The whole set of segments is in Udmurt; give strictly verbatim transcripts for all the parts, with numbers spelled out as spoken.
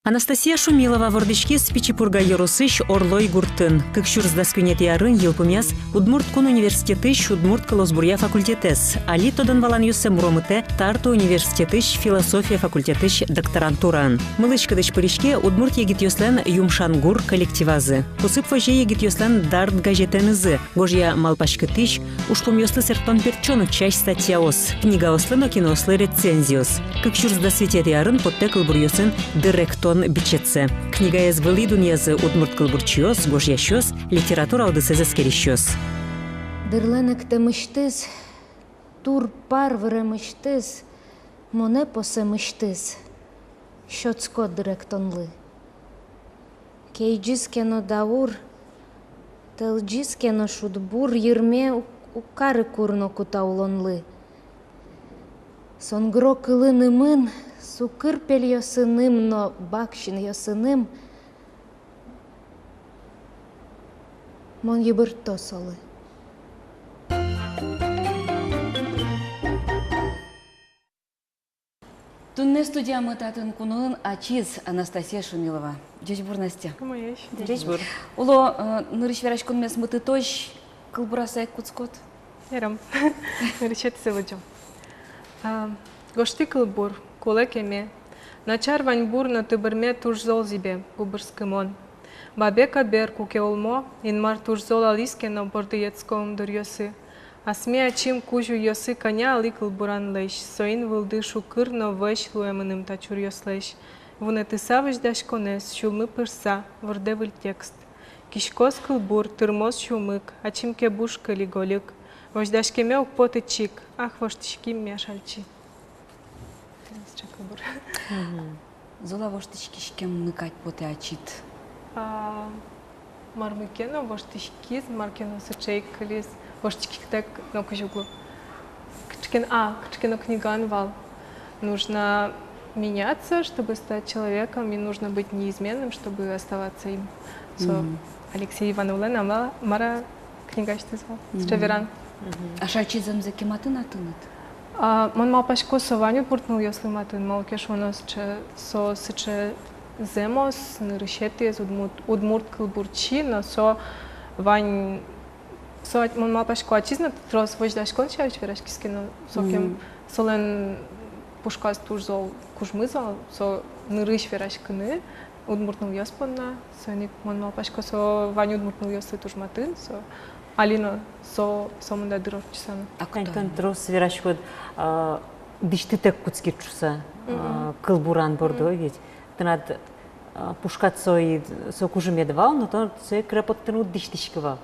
Анастасия Шумилова вордӥськиз Пичи Пурга ёросысь Орлой гуртын. Кык сюрс дас куинетӥ арын йылпумъяз Удмурт кун университетысь удмурт кылосбуръя факультетэз. Али тодон-валанъёссэ муромытэ Тарту университетысь философия факультетысь докторантураын. Мылысь-кыдысь пыриське удмурт егитъёслэн «Юмшан гур» коллективазы. Кусып возе егитъёслэн «Дарт» газетэнызы, гожъя малпаськытӥсь, ужпумъёслы сэрттон-пертчон утчась статьяос, книгаослы но киноослы рецензиос. Кык сюрс дас витетӥ арын поттэ кылбуръёсын «Дыр эктон» бичетсэ. Книгаез вылӥ дунъязы удмурт кылбурчиос, гожъясьёс, литература удысэз эскерисьёс. Дырлэн эктэмысьтыз, тур-пар выремысьтыз, монэ посэмысьтыз сётско дыр эктонлы. Кеӟиз ке но даур, тӧлӟиз ке но шудбур, йырме уг-, уг кары кур но кута улонлы. Сонгро кылынымын, сукыр пельёсыным но бак синъёсыным мон йыбыртто солы. Туннэ студиямы татын куноын ачиз Анастасия Шумилова. Ӟечбур, Настя. Умоесь. Ӟечбур. Оло, э, нырысь вераськонмес мытытозь кылбураса ик кутскод? Ярам. Нырысетӥзэ лыдӟом. А, гожтӥ кылбур, кулэ кеме. Начар ваньбур но тыбырме туж зол зӥбе, губырскымон. Бабе кабер, куке улмо, Инмар туж зол алӥз ке но, борды йӧтско ымдуръёсы. Асме ачим кузь уйёсы кӧня али кылбуранлэсь, соин вылды шукыр но вӧсь луэ мыным та чуръёслэсь. Вунэтыса возьдаськонэз, сюлмы пырса, вордэ выль текст. Киськоз кылбур, тырмоз сюмык, ачим ке буш кылиголик. Возьдаськеме уг поты чик, ах, воштӥським ми Ашальчи. Тӥни сыӵе кылбур. Мгм. Зол-а воштӥськиськеммы кадь потэ ачид? А, мар ке но воштӥськиз, мар ке но сыӵе ик кылиз, воштӥськитэк но кызьы уг лу. Кыӵе ке но, а, кыӵе ке но книгаын вал: нужно меняться, чтобы стать человеком, и нужно быть неизменным, чтобы оставаться им. Со Мгм. Алексей Ивановлэн, а ма-, мар-а, книгаысьтыз вал. Мгм. Сыӵе веран. Мгм. Ашальчи зэмзэ ке матын-а тыныд? А, мон малпасько, со вань удмурт нылъёслы матын, малы ке шуоно, сыӵе, со сыӵе зэмос, нырысетӥез удмурт, удмурт кылбурчи, но со вань, со ать-, мон малпасько, ачиз но трос возьдаськон сярысь вераськиз ке но, сокем Мгм. солэн пушказ туж зол кужмыз вал, со нырысь вераськыны удмурт нылъёс понна, соин ик мон малпасько, со вань удмурт нылъёслы туж матын, со али но со, сомында дыр ортчыса но. А кытын трос вераськод, а, дӥсьтытэк кутскид шуса, а, Мгм. кылбуран борды, Мгм. ведь. Тынад, а, пушкад со и, со кужымед вал, но тон сое кыре поттыны уд дӥсьтӥськы вал.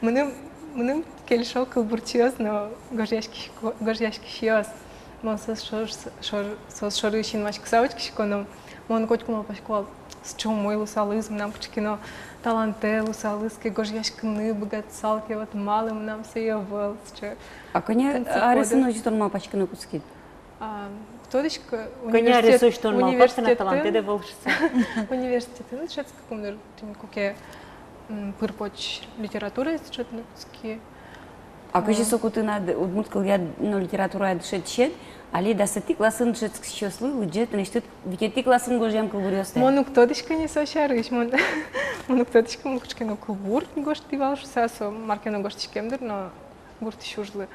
Мыным, мыным кельшо кылбурчиос но гожъяськисько-, гожъяськисьёс. Мон соос шор-, шор-, соос шоры синмаськыса учкисько но, мон котьку малпасько вал, сыӵе умой луысалыз, мынам кыӵе ке но талантэ луысалыз ке, гожъяськыны быгатысал ке, вот малы мынам сое ӧвӧл, сыӵе. А кӧня аресын озьы тон малпаськыны кутскид? А, уг тодӥськы, кӧня аресозь тон малпаськод, тынад талантэд ӧвӧл шуса. Университетын дышетскыкум дыр, тӥни куке, м, пыр-поч литератураез дышетыны кутски. А кызьы соку тынад удмурт кылъя но литературая дышетӥсед али дасэтӥ классын дышетскисьёслы лыдӟе тынэсьтыд витетӥ классын гожъям кылбуръёстэ? Мон уг тодӥськы ни со сярысь, мон, мон уг тодӥськы, мон кыӵе ке но кылбур гожтӥ вал шуса, со мар ке но гожтӥськем дыр но гуртысь ужлы.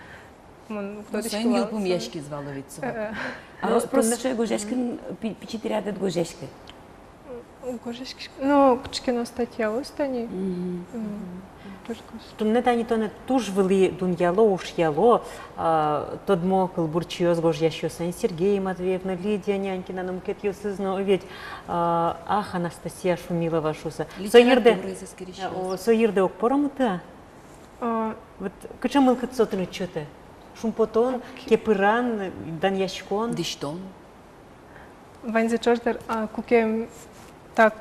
Мон уг тодӥськы вал. Ну, соин йылпумъяськиз вал ведь со. Э, э. А рос-прос сыӵе гожъяськыны пи-, пичи дыръяд ӧд гожъяськы? М, гожъяськисько. Ну, кыӵе ке но статьяос тани. Мгм. М, только с- Туннэ тани тонэ туж вылӥ дунъяло, ушъяло, а, тодмо кылбурчиос, гожъясьёс, Сергей Матвеев но, Лидия Нянькина но, мукетъёсыз но, ведь, а, ах, Анастасия Шумилова шуса. Со йырдэ, литератураез эскерисьёс. О, со йырдэ уг поромыты-а? А, вот кыӵе мылкыд со тыныд сётэ? Шумпотон, кепыран, данъяськон? Дӥсьтон. Ваньзэ ӵош дыр, а, куке та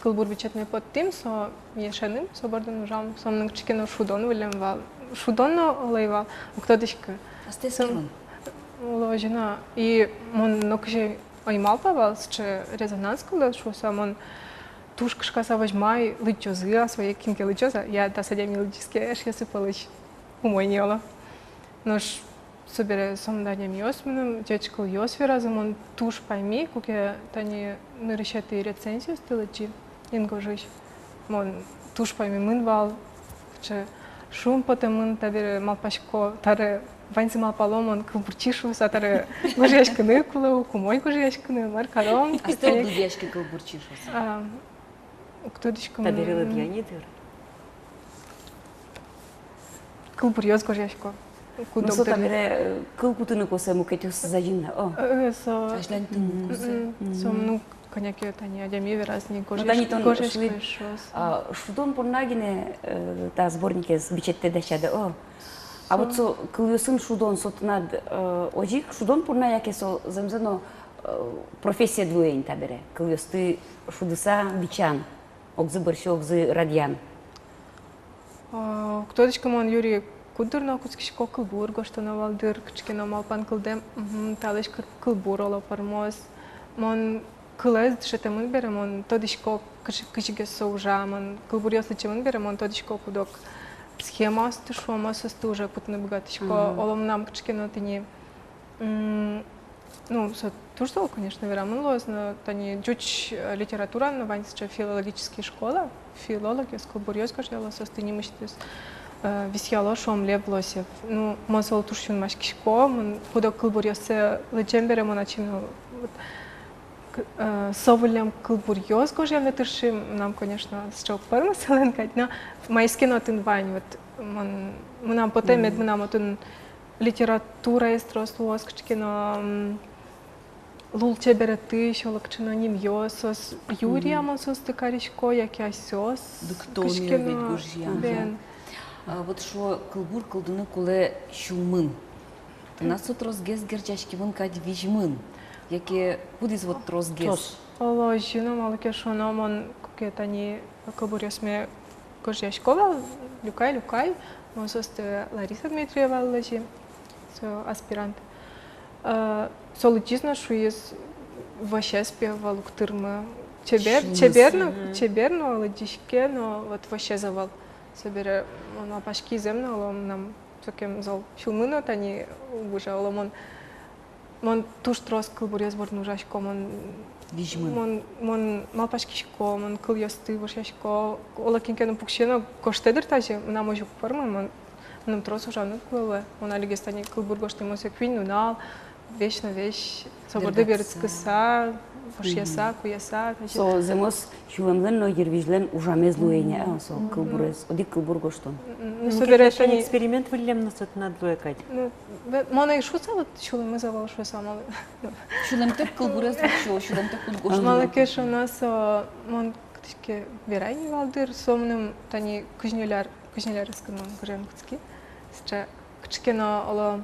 кылбур бичетме поттӥм, со ми эшеным, со бордын ужам, со мыным кыӵе ке но шудон вылэм вал. Шудон но ӧй вал, уг тодӥськы. Астэ эскерон. Уло озьы но. И мон нокызьы ӧй малпа вал, сыӵе резонанс кылдоз шуса, мон туж кышкаса возьма ай, лыдӟозы-а сое, кин ке лыдӟоз-а, я, дас адями лыдӟиз ке эшъёсы пӧлысь, умой ни, оло. Нош Собере сомында адямиос мыным ӟеч кылъёс веразы, мон туж пайми, куке тани нырысетӥ рецензиосты лыдӟи «Ингожысь». Мон туж пайми, мын вал, кыӵе шумпотэмын, табере малпасько, таре ваньзы малпало, мон кылбурчи шуыса, таре гожъяськыны кулэ ук, умой гожъяськыны, мар каром. А кытын тӥ лыдъяське кылбурчи шуыса? А, уг тодӥськы. Табере лыдъяны дыр. Кылбуръёс гожъясько. Ну, куд-ог со дыр. Табере, э, кыл кутыны косэ мукетъёсыз азьын но, о. Э, со. Азьланьтыны косэ. Мгм. Со, ну, кӧня ке тани адями вераз ни, ну, гожъясь-, тани тон гожъяське шуид, шуоз. А, шудон понна гинэ, э, та сборникез бичетэ дасяды, о. А вот со кылъёсын шудон, со тынад, э, озьы ик шудон понна, яке со зэмзэ но, э, профессиед луэ ини табере, кылъёсты шудыса бичан, огзы бӧрсьы огзы радъян? А, уг тодӥськы, мон юри куддыр но кутскисько, кылбур гожтоно вал дыр, кыӵе ке но малпан кылдэм, мгм, талэсь кы-, кылбур оло пӧрмоз. Мон кылэз дышетэмын бере, мон тодӥсько, кыӵе, кызьы ке со ужа, мон кылбуръёс лыдӟемын бере, мон тодӥсько, куд-ог схемаосты, шуом, соосты уже кутыны быгатӥсько. Мгм. Оло мынам кыӵе ке но тӥни, м, ну, со туж зол, конечно, верамын луоз, но тани ӟуч, э, литератураын но вань сыӵе филологический школа, филологъёс кылбуръёс гожъяло, соосты нимысьтыз, э, висъяло, шуом, Лев Лосев. Ну, мон солы туж сюлмаськисько, мон куд-ог кылбуръёссэ лыдӟем бере, мон ачим но, вот, к-, э, со выллем кылбуръёс гожъяны тырши, мынам, конечно, сыӵе уг пӧрмы солэн кадь, но маиз ке но отын вань, вот, мон, мынам потэ, мед мынам отын литератураез трос луоз, кыӵе ке но, м, лулчеберетысь оло кыӵе но нимъёс, соос юри-а мон соосты карисько, яке асьсэос кыӵе ке но, бен. А вот шуо, кылбур кылдыны кулэ сюлмын. Тынад со тросгес герӟаськемын кадь визьмын. Яке кудӥз вот тросгес? Трос. Оло озьы но, малы ке шуоно, мон куке тани кылбуръёсме гожъясько вал, люкай-люкай, мон соосты Лариса Дмитриевалы лэзи, со аспирант. Э, со лыдӟиз но шуиз: вӧсез, пе, ӧвӧл уг тырмы. Чебер, чебер но, чебер но лыдӟиське, но вот вӧсез ӧвӧл. Собере мон малпаськи, зэм но, оло мынам сокем зол сюлмы но тани уг ужа, оло мон, мон туж трос кылбуръёс бордын ужасько, мон визьмын. Мон, мон малпаськисько, мон кылъёсты вошъясько, оло кин ке но пуксе но гожтэ дыр тазьы, мынам озьы уг пӧрмы, мон, мыным трос ужаны кулэ луэ. Мон алигес тани кылбур гожтӥ, мон сое куинь нунал, весь но весь, со борды берытскыса, вошъяса, куяса, тазьы. Со зэмос сюлэмлэн но йырвизьлэн ужамез луэ ини, а, со кылбурез, одӥг кылбур гожтон. М, ну, собере тани эксперимент выллем но со тынад луэ кадь. Ну, ве-, мон ӧй шуысал, вот, сюлэмез ӧвӧл шуысал, малы. Сюлэмтэк кылбурез лыдӟо, сюлэмтэк уд гожты. Малы ке шуоно, со, мон кытысь ке верай ни вал дыр, со мыным тани кызь ньыль ар, кызь ньыль арескын мон гожъяны кутски. Сыӵе кыӵе ке но, оло,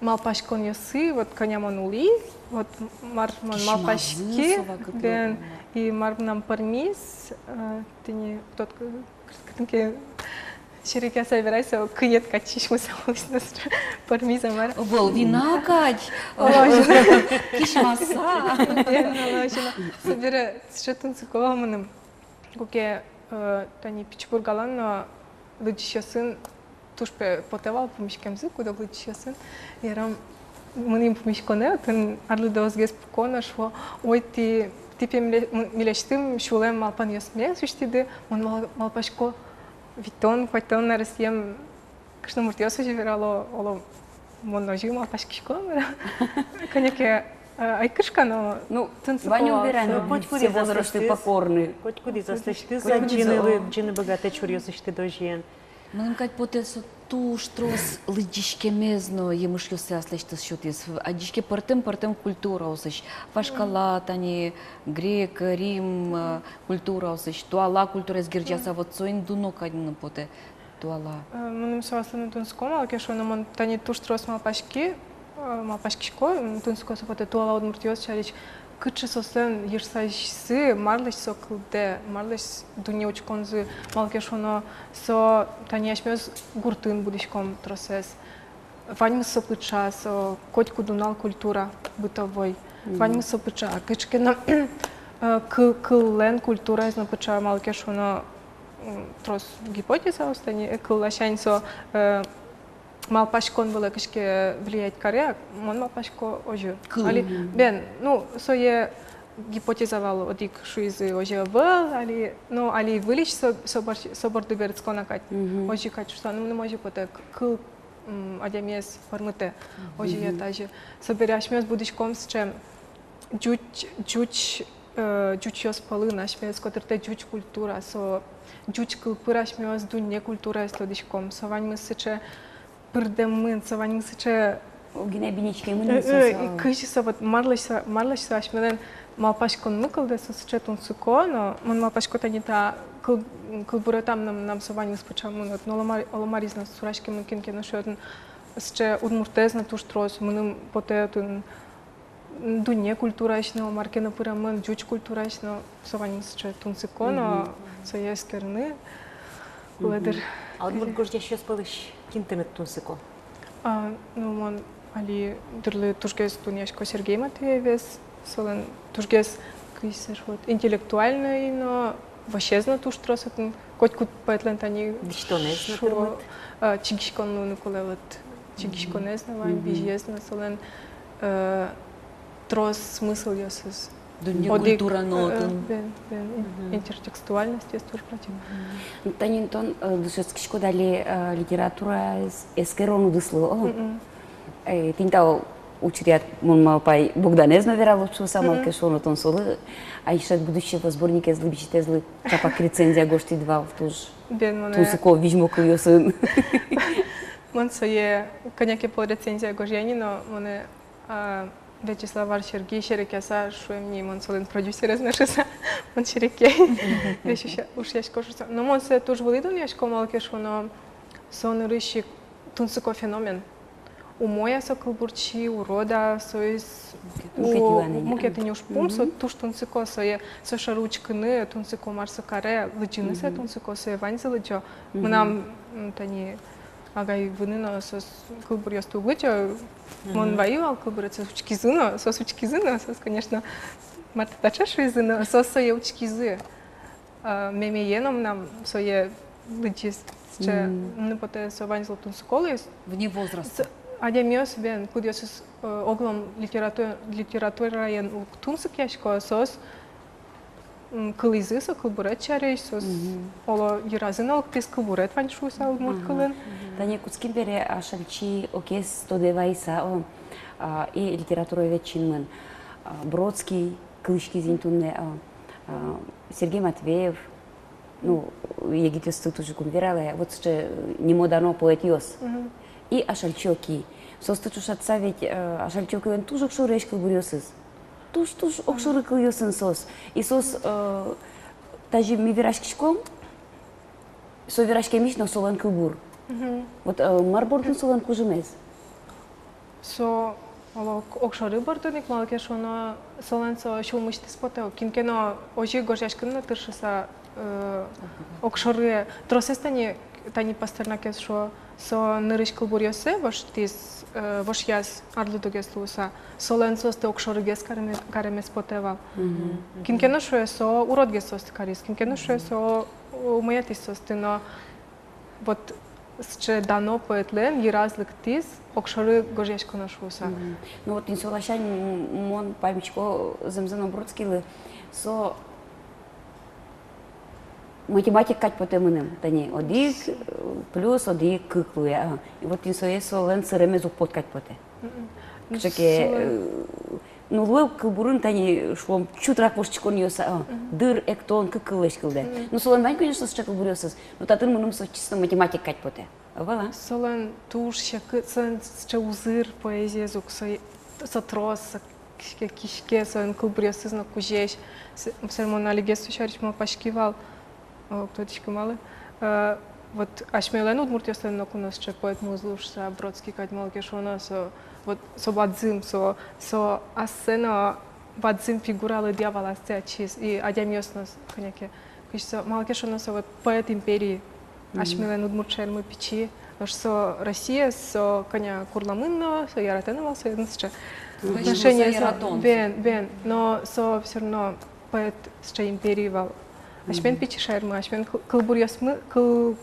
малпаськонъёсы, вот кӧня мон улӥ, вот мар мон малпаськи, бен, и мар мынам пӧрмиз, э, тӥни, тот, к-, к-, кытын ке серекъяса верай, со куинетӥ кадь сисьмыса улӥз но, пӧрмиз-а, мар. Ӧвӧл вина кадь, кисьмаса. Бен, оло озьы но. Собере сыӵе тунсыко вал мыным. Куке, э, тани Пичи Пургалэн но лыдӟисьёсын туж, пе, потэ вал пумиськемзы, куд-ог лыдӟисьёсын. Ярам, мынӥм пумиськонэ, отын арлыдоосгес пуко но шуо: «Ой, тӥ, тӥ, пе, миле-, м-, милесьтым сюлэм малпанъёсмес усьтӥды». Мон мал-, малпасько, витьтон, куатьтон аресъем кышномуртъёс озьы верало, оло, мон озьы малпаськисько, мар-а. Кӧня ке, э, ӧй кышка, но, ну, тунсыко вал. Ваню вераны, ну, котькудӥз все возрасты аслэсьтыз покорны. Котькудӥз аслэсьтыз. Котькудӥз, адӟыны, о, лыдӟыны быгатэ чуръёсысьтыд озьыен. Мыным кадь потэ, со туж трос лыдӟиськемез но емышъёссэ аслэсьтыз сётӥз. Адӟиське пӧртэм-пӧртэм культураосысь. Вашкала, тани грек, рим, э, культураосысь. Туала культураез герӟаса, вот соин дуно кадь мыным потэ. Туала. Э, мыным со аслым но тунсыко, малы ке шуоно, мон тани туж трос малпаськи, э, малпаськисько, м, тунсыко со потэ туала удмуртъёс сярысь, кыӵе соослэн йырсазьсы, марлэсь со кылдэ, марлэсь дунне учконзы, малы ке шуоно, со тани асьмеос гуртын будӥськом тросэз. Ваньмыз со пыӵа, со котькуд нунал культура бытовой. Мгм. Ваньмыз со пыӵа. Кыӵе ке но, э, кы-, кыллэн культураез но пыӵа, малы ке шуоно, м, трос гипотезаос тани, э, кыл ласянь со, э, малпаськон вылэ кыӵе ке влиять каре, мон малпасько, озьы. Кыл. Али, мгм, бен, ну, сое гипотеза вал, одӥг шуизы, озьы ӧвӧл, али, ну, али выльысь со, со борд-, со борды берытскон-а кадь, мгм, озьы кадь шуса, ну, мыным озьы потэ, к-, кыл, м, адямиез пӧрмытэ, озьы, мгм, я тазьы. Собере асьмеос будӥськом сыӵе ӟуч, ӟуч, э, ӟучъёс пӧлын, асьмеос котыртэ ӟуч культура, со ӟуч кыл пыр асьмеос дунне культураез тодӥськом, со ваньмыз сыӵе пырдэмын, со ваньмыз сыӵе. Огинэ биниськемын, э, со, э, со. И кызьы со, вот, марлэсь со, марлэсь со асьмелэн малпаськонмы кылдэ, со сыӵе тунсыко, но мон малпасько, тани та кыл-, кылбуретам но мынам со ваньмыз пыӵамын, вот, но оло мар-, оло мариз но сураськемын, кин ке но шуэ отын, сыӵе удмуртэз но туж трос, мыным потэ отын дунне культураысь но, мар ке но пыремын, ӟуч культураысь но, со ваньмыз сыӵе тунсыко но, мгм, сое эскерыны кулэ дыр. Мгм. А удмурт гожъясьёс пӧлысь кин тыныд тунсыко? А, ну, мон али дырлы тужгес дунъясько Сергей Матвеевез, солэн тужгес, кызьы шуод, интеллектуальной но, вӧсез но туж трос отын, котькуд поэтлэн, тани, дӥсьтонэз но шуо, тырмыт. А, чигиськон луыны кулэ, вот, чигиськонэз но вань, мгм, визьез но, солэн, э, трос смыслъёсыз. Дунне культура но, э, отын. Бен, бен, ин-, мгм, интертекстуальностез туж бадӟым. Мгм. Тани тон, э, дышетскиськод али, э, литератураез эскерон удыслы, о. Мгм. Э, тӥни та учыръяд, мон малпай, Богданэз но вералод шуса, мгм, малы ке шуоно, тон солы «Айшет будущего» сборникезлы, бичетэзлы чапак рецензия гожтӥд вал, туж, бен, монэ, тунсыко, визьмо кылъёсын. Мон сое кӧня ке пол рецензия гожъя ини, но монэ, а, Вячеслав Ар-Серги серекъяса шуэм ни, мон солэн продюсерез на шуса, мон серекъяй, весь ушъя-, ушъясько шуса. Но мон сое туж вылӥ дунъясько, малы ке шуоно, со нырысь ик тунсыко феномен. Умой-а со кылбурчи, урод-а, соиз мукет у-, юан ини, мукет ини ужпум, со, мгм, туж тунсыко, сое, со шоры учкыны тунсыко, мар со каре, лыдӟыны сое, мгм, тунсыко, сое ваньзы лыдӟо. Мгм. Мынам, м, тани агай-вынын но соос кылбуръёсты уг лыдӟо, мон, мгм, вайи вал кылбуръёсты, соос учкизы но, соос учкизы но, соос, конечно, мар-а таӵе шуизы но, соос сое учкизы. А, мемее но мынам сое лыдӟиз, сыӵе, мгм, ну, потэ, со ваньзылы тунсыко луиз. Вне возраста. С-, адямиос, бен, кудъёсыз, э, огъя литерату-, литератураен уг тунсыкъясько, соос, м, кылӥзы со кылбурет сярысь, соос, мгм, оло, йыразы но лыктӥз, кылбурет вань шуса удмурт, ага, кылын. Мгм. Тани кутским бере, Ашальчи Окез тодэ вайыса, о, а, и литературовед синмын, а, Бродский кылӥськиз ини туннэ, а, а, Сергей Матвеев, ну, егитъёсты туж ик ум вералэ, вот сыӵе, э, нимо-дано поэтъёс. Мгм. И Ашальчи Оки. Соосты ӵошатыса ведь, э, Ашальчи Окилэн туж огшорыесь кылбуръёсыз. Туж, туж огшоры кылъёсын соос. И соос, э, тазьы ми вераськиськом, со вераськемысь но солэн кылбур. Мгм. Вот, э, мар бордын солэн кужымез? Со, оло, огшоры бордын ик, малы ке шуоно, солэн со сюлмысьтыз потэ. Кин ке но озьы гожъяськыны но тыршыса, э, огшоры. Тросэз тани, тани Пастернакез шуо, со нырысь кылбуръёссэ воштӥз, э, вошъяз арлыдогес луыса. Солэн соосты огшорыгес кареме-, каремез потэ вал. Мгм. Кин ке но шуэ, со уродгес соосты кариз, кин ке но шуэ, со умоятӥз соосты, но вот сыӵе дано поэтлэн йыраз лыктӥз огшоры гожъяськоно шуыса. Мгм. Ну вот тӥни со ласянь м-, мон паймисько зэмзэ но Бродскийлы, со математик кадь потэ мыным, тани одӥг, э, плюс одӥг кык луэ, ага. И вот тӥни сое солэн сыремез уг пот кадь потэ. Мгм. Кыӵе ке, солэн, э, ну, луэ кылбурын, тани шуом, чутрак воштӥськонъёс, а, мгм, дыр, эктон, кык кыллэсь кылдэ. Мгм. Ну, солэн вань, конечно, сыӵе кылбуръёсыз, но татын мыным со чисто математик кадь потэ. Ӧвӧл-а? Солэн туж секыт, солэн сыӵе узыр поэзиез ук, со, со трос, со киське, киське, солэн кылбуръёсыз но кузесь. С-, собере мон алигес со сярысь малпаськи вал. О, уг тодӥськы малы. Э, вот асьмелэн, удмуртъёслэн, ноку но сыӵе поэтмы уз лу шуса, Бродский кадь, малы ке шуоно, со, вот, со бадӟым, со, со ассэ но бадӟым фигура лыдъя вал, ассэ ачиз, и адямиос но с-, кӧня ке, кызьы со, малы ке шуоно, со вот поэт империи. Мгм. Асьмелэн удмурт шаермы пичи, нош со Россиез, со кӧня курламын но, со яратэ но вал, со, ну, сыӵе. Мгм. Отношение со, со яратон. Бен, бен, но со всё равно поэт сыӵе империи вал. Асьмелэн, мгм, пичи шаермы, асьмелэн кыл-, кылбуръёсмы, кыл-,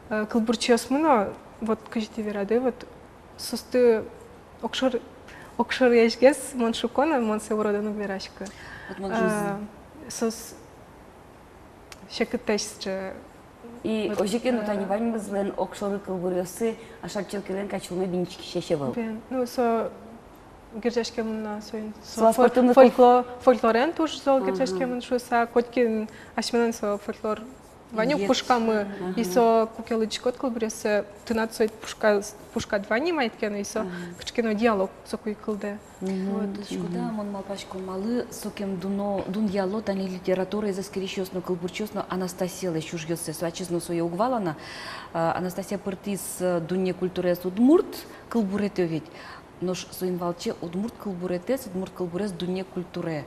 э, кылбурчиосмы но, вот кызьы тӥ верады, вот Соосты огшор-, огшорысь гес мон шуко но, мон сое уродэн уг вераськы. Вот мон А, жузы. Соос секытэсь сыӵе. И вот, озьы ке но, а, тани ваньмызлэн огшоры кылбуръёссы Ашальчи Окилэн кадь сюлмы бинчкиське вал. Бен, ну, со герӟаськемын на, со ин-, со Со фольк-, аспӧртэмлыко. Фолькло-, фольклорен туж зол Ага. герӟаськемын шуыса, котькин асьмелэн со фольклор вань ук Ед. пушкамы, Ага. и со куке лыдӟиськод кылбуръёссэ, тынад со ик пушка-, пушкад вань ни мар ке но, и со Ага. кыӵе ке но диалог соку ик кылдэ. Мгм. Вот, шкода, мон малпасько, малы сокем дуно, дунъяло тани литератураез эскерисьёс но, кылбурчиос но Анастасиялэсь ужъёссэ. Со ачиз но сое уг вала на. А, Анастасия пыртӥз, э, дунне культураез удмурт кылбуретэ ведь. Нош соин валче удмурт кылбуретэз, удмурт кылбурез дунне культурае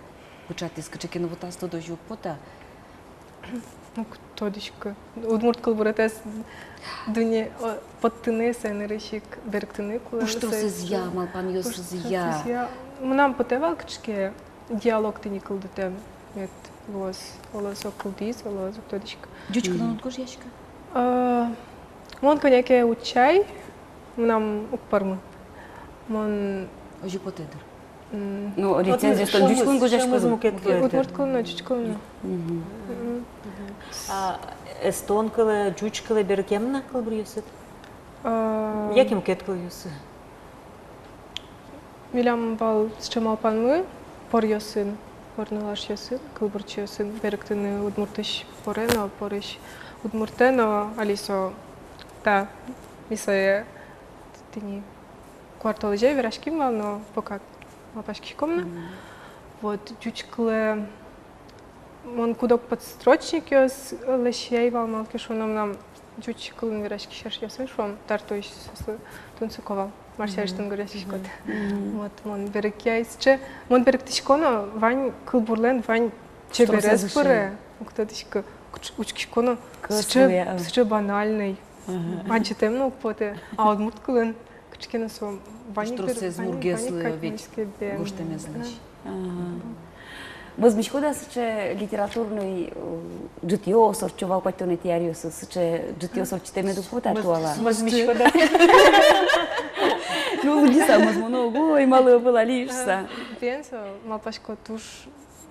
пыӵатӥз. Кыӵе ке но вот аслыд озьы уг пота. Уг тодӥськы. Удмурт кылбуретэз дунне, о, поттыны, сое нырысь ик берыктыны кулэ. Пуштросэзъя, малпанъёсызъя. Пуштросэзъя. Мынам потэ вал кыӵе ке диалог тӥни кылдытэм. Мед луоз, оло со кылдӥз, оло ӧз, уг тодӥськы. Ӟуч кылын уд гожъяськы? А, мон кӧня ке утчай, мынам уг пӧрмы. Мон Озьы потэ дыр. М. Ну, вот рецензиос-то ӟуч кылын гожъясько. Шӧмыз мукет луэ. Удмурт кылын но, ӟуч кылын но. Мгм. Мгм. А эстон кылэ, ӟуч кылэ берыкъямын-а кылбуръёсыд? А. Яке мукет кылъёсы? Милям вал сыӵе малпанмы поръёсын, пор нылашъёсын, кылбурчиосын берыктыны удмуртысь поре но, порысь удмуртэ но, али со та, ми сое тӥни куартолэзе вераським вал, но пока малпаськиськом на. Мгм. Вот, ӟуч кылэ мон куд-ог подстрочникъёс лэсьяй вал, малы ке шуоно, мынам ӟуч кылын вераськись эшъёсы, шуом, Тартуысь, соослы тунсыко вал, мар сярысь тон гожъяськод. Мгм. Вот, мон берыкъяй сыӵе, мон берыктӥсько но, вань кылбурлэн вань чеберез пыре, уг тодӥськы, уч-, учкисько но, сыӵе, сыӵе банальный. Ага. Адӟытэм но уг потэ, а удмурт кылын кыӵе ке но со вань ик, пуштросэз, вань ик, мургес вань ик луэ ведь кадь мынӥське, бен. Гожтэмезлэсь. Ага. Мӧзмиськод-а, сыӵе литературной, э, ӝытъёс ортчо вал куатьтонэтӥ аръёсы, сыӵе ӝытъёс ортчытэмед уг пота-а туала? Мӧзмиськод-а? Ну, лыдӟыса мӧзмоно ук, ой, малы ӧвӧл али шуса. Бен, со, малпасько, туж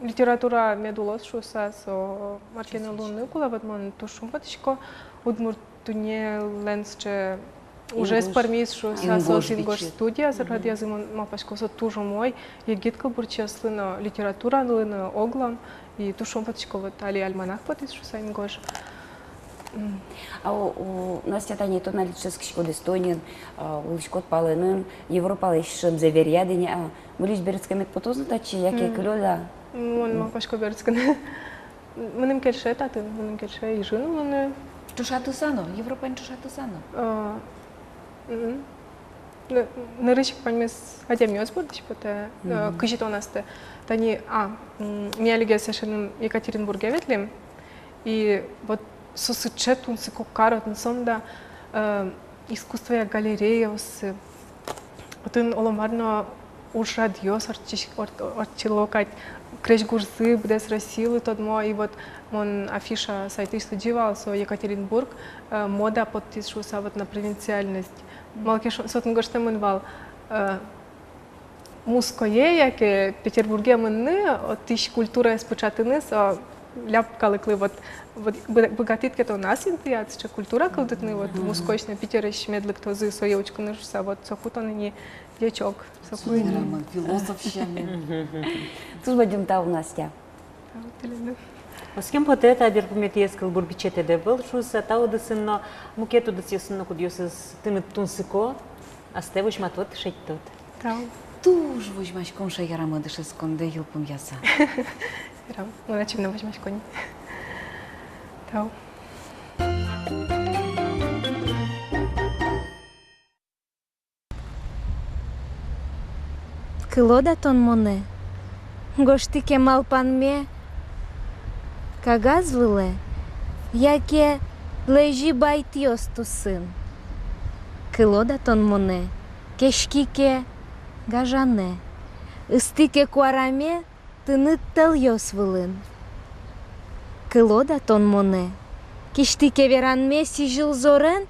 литература мед улоз шуыса, со мар ке но луыны кулэ, вот мон туж шумпотӥсько, удмурт дуннелэн сыӵе ужез пӧрмиз шуыса, соос «Ингож» студияз радъязы, мон малпасько, со туж умой, егит кылбурчиослы но, литературалы но оглом, и туж шумпотӥсько, вот али альманах потӥз шуыса, «Ингож». М. А, о, о, Настя, тани тон али дышетскиськод Эстониын, а, улӥськод палэнын, Европалэсь шӧмзэ веръяд ини, а, мылысь берытскемед потоз на татчы, яке кылёд-а? Мон малпасько берытскыны. Мыным кельше татын, мыным кельше Ижын улыны. Ӵошатыса но, Европаен ӵошатыса но. А, мгм. Н-, нырысь ик ваньмыз адямиос бордысь потэ, э, кызьы тон астэ. Тани, а, м, ми алигес эшеным Екатеринбурге ветлӥм. И вот со сыӵе тунсыко кар, отын сомында, э, искусствоя галереяосы. Отын оло мар но ужрадъёс ортчись-, орт-, ортчыло кадь, крезьгурзы быдэс Россилы тодмо, и вот мон афиша сайтысь лыдӟи вал, со Екатеринбург, э, мода поттӥз шуыса, вот на провинциальность. Малы ке шуо, со отын гожтэмын вал, э, Муское яке Петербурге мыныны, отысь культураез пыӵатыны, со ляб калыклы, вот, вот бы-, быгатӥд ке тон ас интыяд сыӵе культура кылдытыны, вот, Мускоысь но Питерысь мед лыктозы сое учкыны шуыса, вот, соку тон ини дьячок, соку ини. Философ сямен. Туж бадӟым тау, Настя. Тау тӥледлы. Оскем потэ, та берпуметӥез кылбур бичетэд ӧвӧл шуыса, та удысын но, мукет удысъёсын но, кудъёсыз тыныд тунсыко, астэ возьматод, шедьтод. Тау. Туж возьмаськом, шаерамы дышетскондэ йылпумъяса. Верам, мон ачим но возьмасько ни. Тау. Кылод-а тон монэ? Гожтӥ ке малпанме кагаз вылэ яке лэзи байтъёс тусын. Кылод-а тон монэ? Кеськи ке гажанэ, ыстӥ ке куараме тыныд тӧлъёс вылын. Кылод-а тон монэ? Кисьтӥ ке веранме сӥзьыл зорен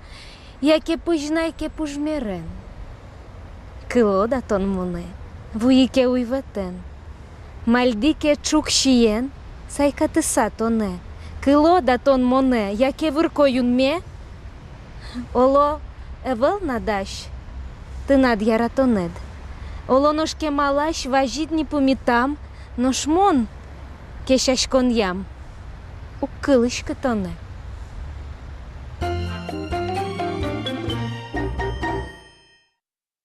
яке пызьнай ке пужмерен. Кылод-а тон монэ, вуи ке уйвӧтэн, мальди ке ӵук сиен, сайкатыса тонэ? Кылод-а тон монэ, яке вырко юнме? Оло, ӧвӧл на дась тынад яратонэд. Оло, нош кемалась вазид ни пумитам, нош мон кесяськонъям уг кылӥськы тонэ.